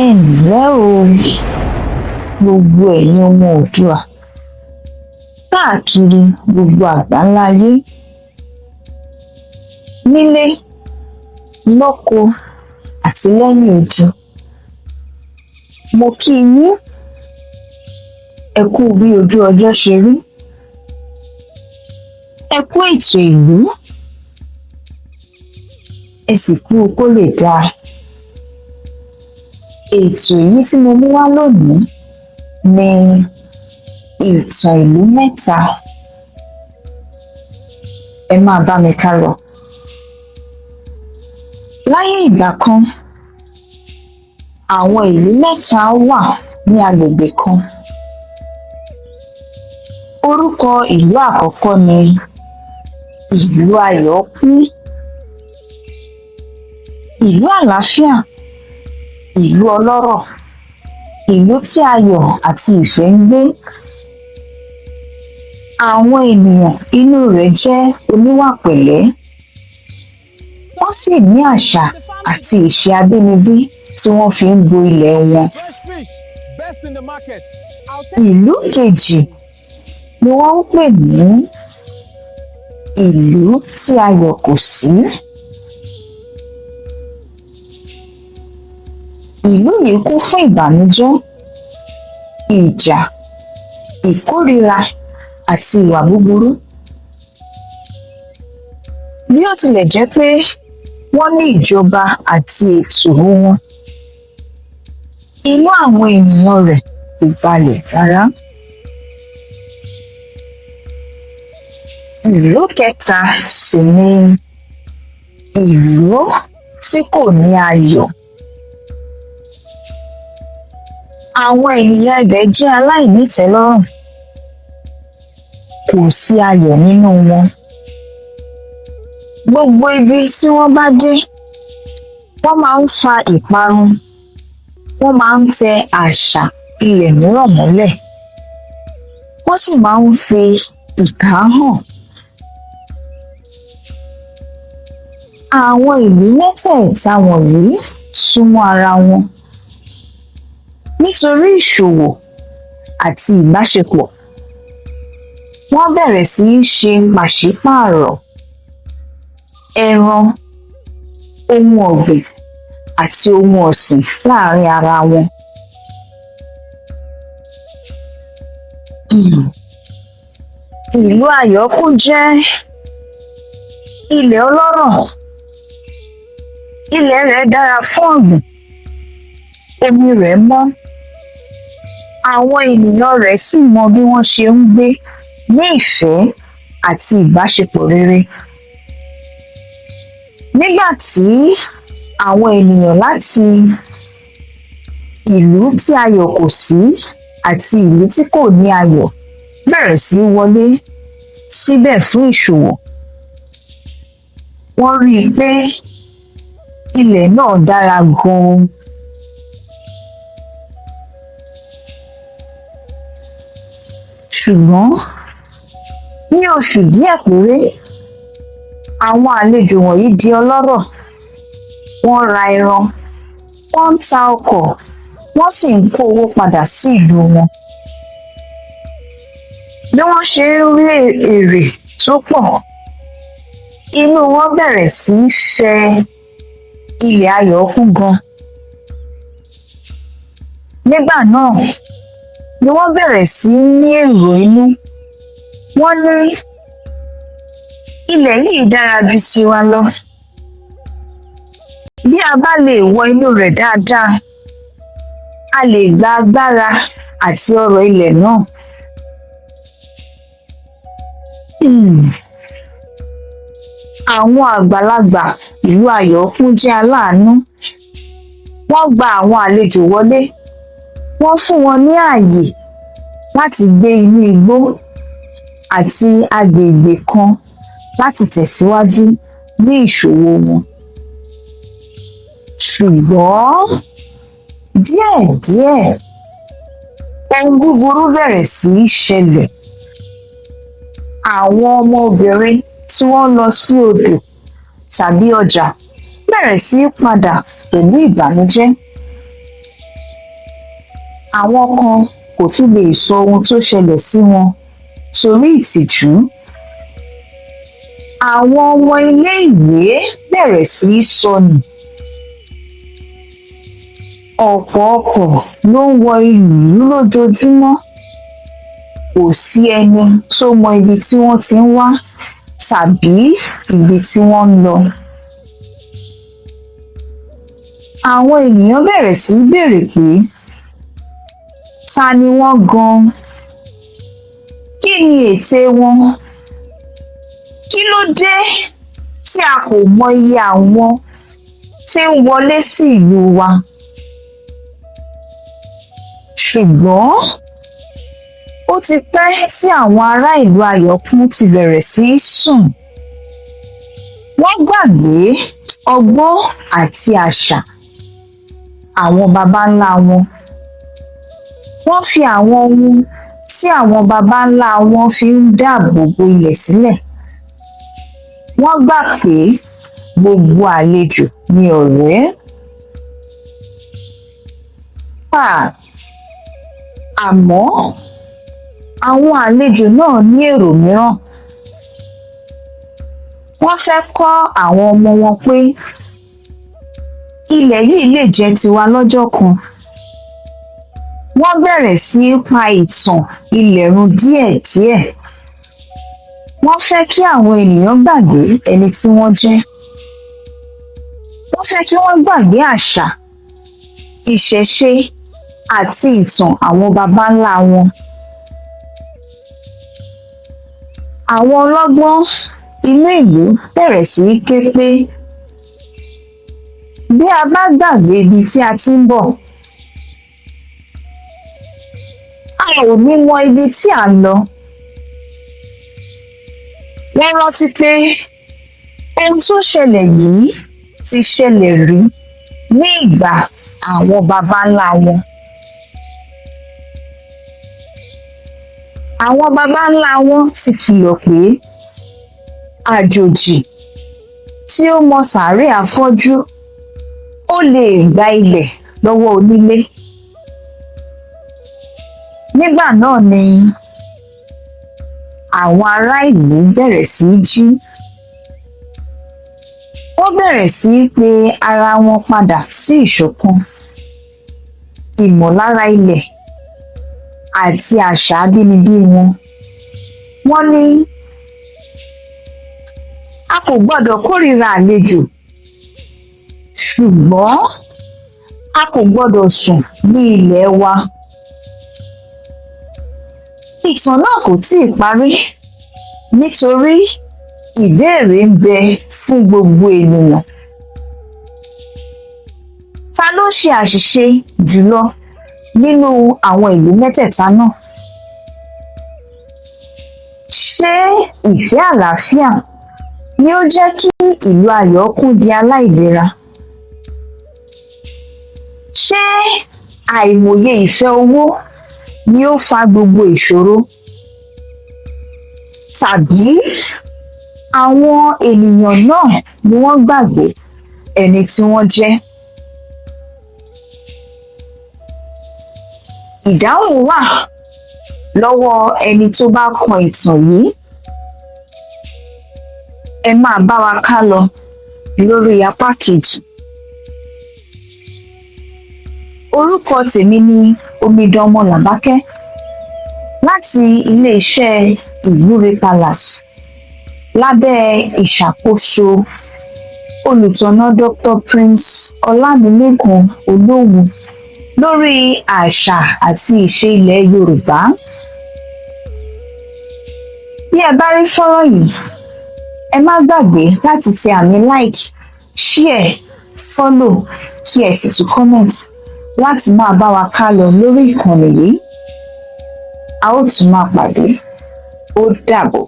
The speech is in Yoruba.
Ẹ ǹlẹ́ o, gbogbo ẹ̀yin ọmọ Oòduà káàkiri gbogbo àgbáńlá ayé, nílé, lóko àti lẹ́yìn odi. Mo kí yín, ẹ kú bí ojú ọjọ́ ṣe rí, ẹ kú ètò ìlú, ẹ sì kú kó lè dáa. Ètò èyí tí mo mú wá lónìí ni ìtàn ìlú mẹ́ta. Ẹ máa bá mi ká lọ. Láyé ìgbà kan, àwọn ìlú mẹ́ta wà ní agbègbè kan. Orúkọ ìlú àkọ́kọ́ ni ìlú Ayọ̀kún. Ìlú àlàáfíà, ìlú ọlọ́rọ̀, ìlú tí ayọ̀ àti ìfẹ́ ń gbé. Àwọn ènìyàn inú rẹ̀ jẹ́ oníwà pẹ̀lẹ́, wọ́n sì ní àṣà àti ìṣe abínibí tí wọ́n fi ń bo ilẹ̀ wọn. Fresh fish, best in the market. I'll take Ìlú kejì ni wọ́n ń pè ní ìlú tí ayọ̀ kò sí. Ìlú yìí kún fún ìbànújẹ́, ìjà, ìkórìíra àti ìwà búburú. Bí ó tilẹ̀ jẹ́ pé wọ́n ní ìjọba àti ètò wọn, inú àwọn ènìyàn rẹ̀ kò balẹ̀ rárá. Ìlú kẹta sì ni ìlú tí kò ní ayọ̀. Àwọn ènìyàn ibẹ̀ jẹ́ aláìnítẹ́lọ́rùn. Kò sí ayọ̀ nínú wọn. Gbogbo ibi tí wọ́n bá dé, wọ́n máa ń fa ìparun, wọ́n máa ń tẹ àṣà ilẹ̀ mìíràn mọ́lẹ̀, wọ́n sì máa ń fi ìkà hàn. Àwọn ìlú mẹ́tẹ̀ẹ̀ta wọ̀nyí súnmọ́ ara wọn nítorí ìṣòwò àti ìbáṣepọ̀. Wọ́n bẹ̀rẹ̀ sí í ṣe pàṣípààrọ̀ ẹran, ohun ọ̀gbìn àti ohun ọ̀sìn láàárín ara wọn. Ìlú Ayọ̀kún jẹ́ ilẹ̀ ọlọ́rọ̀. Ilẹ̀ rẹ̀ dára fún ọ̀gbìn, omi rẹ̀ mọ́, àwọn ènìyàn rẹ̀ sì mọ bí wọ́n ṣe ń gbé ní ìfẹ́ àti ìbáṣepọ̀ rere. Nígbà tí àwọn ènìyàn láti ìlú tí ayọ̀ kò sí àti ìlú tí kò ní ayọ̀ bẹ̀rẹ̀ sí í wọlé síbẹ̀ fún ìṣòwò, wọ́n rí i pé ilẹ̀ náà dára gan-an. Ṣùgbọ́n ní oṣù díẹ̀ péré, àwọn àlejò wọ̀nyí di ọlọ́rọ̀. Wọ́n ra ẹran, wọ́n ń ta ọkọ̀, wọ́n sì ń kó owó padà sí ìlú wọn. Bí wọ́n ṣe ń rí èrè tó pọ̀, inú wọn bẹ̀rẹ̀ sí í fẹ́ ilẹ̀ Ayọ̀kún gan. Nígbà náà ni wọ́n bẹ̀rẹ̀ sí í ní èrò inú. Wọ́n ní ilẹ̀ yìí dára ju tiwa lọ. Bí a bá lè wọ inú rẹ̀ dáadáa, a lè gba agbára àti ọrọ̀ ilẹ̀ náà. Hmm. Àwọn àgbàlagbà ìlú Ayọ̀kún jẹ́ aláàánú. Wọ́n gba àwọn àlejò wọlé, wọ́n fún wọn ní ààyè láti gbé inú igbó àti agbègbè kan láti tẹ̀síwájú ní ìṣòwò wọn. Ṣùgbọ́n díẹ̀díẹ̀, ohun búburú bẹ̀rẹ̀ sí í ṣẹlẹ̀. Àwọn ọmọbìnrin tí wọ́n lọ sí odò tàbí ọjà bẹ̀rẹ̀ sí í padà pẹ̀lú ìbànújẹ́. Àwọn kan kò tún lè sọ ohun tó ṣẹlẹ̀ sí wọn torí ìtìjú. Àwọn ọmọ ilé-ìwé bẹ̀rẹ̀ sí í sọnù. Ọ̀pọ̀ ọkọ̀ ló ń wọ ìlú lójoojúmọ́, kò sí ẹni tó mọ ibi tí wọ́n ti ń wá tàbí ibi tí wọ́n ń lọ. Àwọn ènìyàn bẹ̀rẹ̀ sí í béèrè pé, ta ni wọ́n gan-an? Kí ni ète wọn? Kí ló dé tí a kò mọ iye àwọn tí ń wọlé sí ìlú wa? Ṣùgbọ́n ó ti pẹ́ tí àwọn ará ìlú Ayọ̀kún ti bẹ̀rẹ̀ sí í sùn. Wọ́n gbàgbé ọgbọ́n àti àṣà àwọn baba ńlá wọn. Wọ́n fi àwọn ohun tí àwọn baba ńlá wọn fi ń dáàbò bo ilẹ̀ sílẹ̀. Wọ́n gbà pé gbogbo àlejò ni ọ̀rẹ́. Àmọ́ àwọn àlejò náà ní èrò mìíràn. Wọ́n fẹ́ kọ́ àwọn ọmọ wọn pé ilẹ̀ yìí lè jẹ́ tiwa lọ́jọ́ kan. Wọ́n bẹ̀rẹ̀ sí í pa ìtàn ilẹ̀ run díẹ̀díẹ̀. Wọ́n fẹ́ kí àwọn ènìyàn gbàgbé ẹni tí wọ́n jẹ́. Wọ́n fẹ́ kí wọ́n gbàgbé àṣà, ìṣẹ̀ṣe àti ìtàn àwọn baba ńlá wọn. Àwọn ọlọ́gbọ́n inú ìlú bẹ̀rẹ̀ sí í ké pé bí a bá gbàgbé ibi tí a ti ń bọ̀, a ò ní mọ ibi tí à ń lọ. Wọ́n rántí pé ohun tó ṣẹlẹ̀ yìí ti ṣẹlẹ̀ rí ní ìgbà àwọn baba ńlá wọn. Àwọn baba ńlá wọn ti kìlọ̀ pé àjòjì tí ó mọ sàárè afọ́jú, ó lè gba ilẹ̀ lọ́wọ́ onílé. Nígbà náà ni àwọn ará ìlú bẹ̀rẹ̀ sí í jí. Wọ́n bẹ̀rẹ̀ sí í pe ara wọn padà sí ìṣọ̀kan, ìmọ̀lára ilẹ̀ àti àṣà abínibí wọn. Wọ́n ní, a kò gbọ́dọ̀ kórìíra àlejò, ṣùgbọ́n a kò gbọ́dọ̀ sùn ní ilẹ̀ wa. Ìtàn náà kò tíì parí nítorí ìbéèrè ń bẹ fún gbogbo ènìyàn. Ta ló ṣe àṣìṣe jùlọ nínú àwọn ìlú mẹ́tẹ̀ẹ̀ta náà? Ṣé ìfẹ́ àlàáfíà ni ó jẹ́ kí ìlú Ayọ̀kún di aláìlera? Ṣé àìmòye ìfẹ́ owó ni ó fa gbogbo ìṣòro? Tàbí àwọn ènìyàn náà ni wọ́n gbàgbé ẹni tí wọ́n jẹ́? Ìdáhùn wà lọ́wọ́ ẹni tó bá kọ ìtàn yìí. Ẹ máa bá wa ká lọ lórí apá kejì. Orúkọ tèmi ni Omidan Ọmọ Làbákẹ́ láti ilé-iṣẹ́ Ìwúre Palace lábẹ́ ìṣàkóso olùtọ̀nà Dr. Prince Ọlámilékan Olówù lórí àṣà àti ìṣe ilẹ̀ Yorùbá. Bí ẹ bá rí fọ́nrán yìí, ẹ má gbàgbé láti tẹ àmì like, share, follow kí ẹ sì tún comment láti máa bá wa ká lọ lórí ìkànnì yìí. A ó tún máa pàdé. Ó dàbọ̀.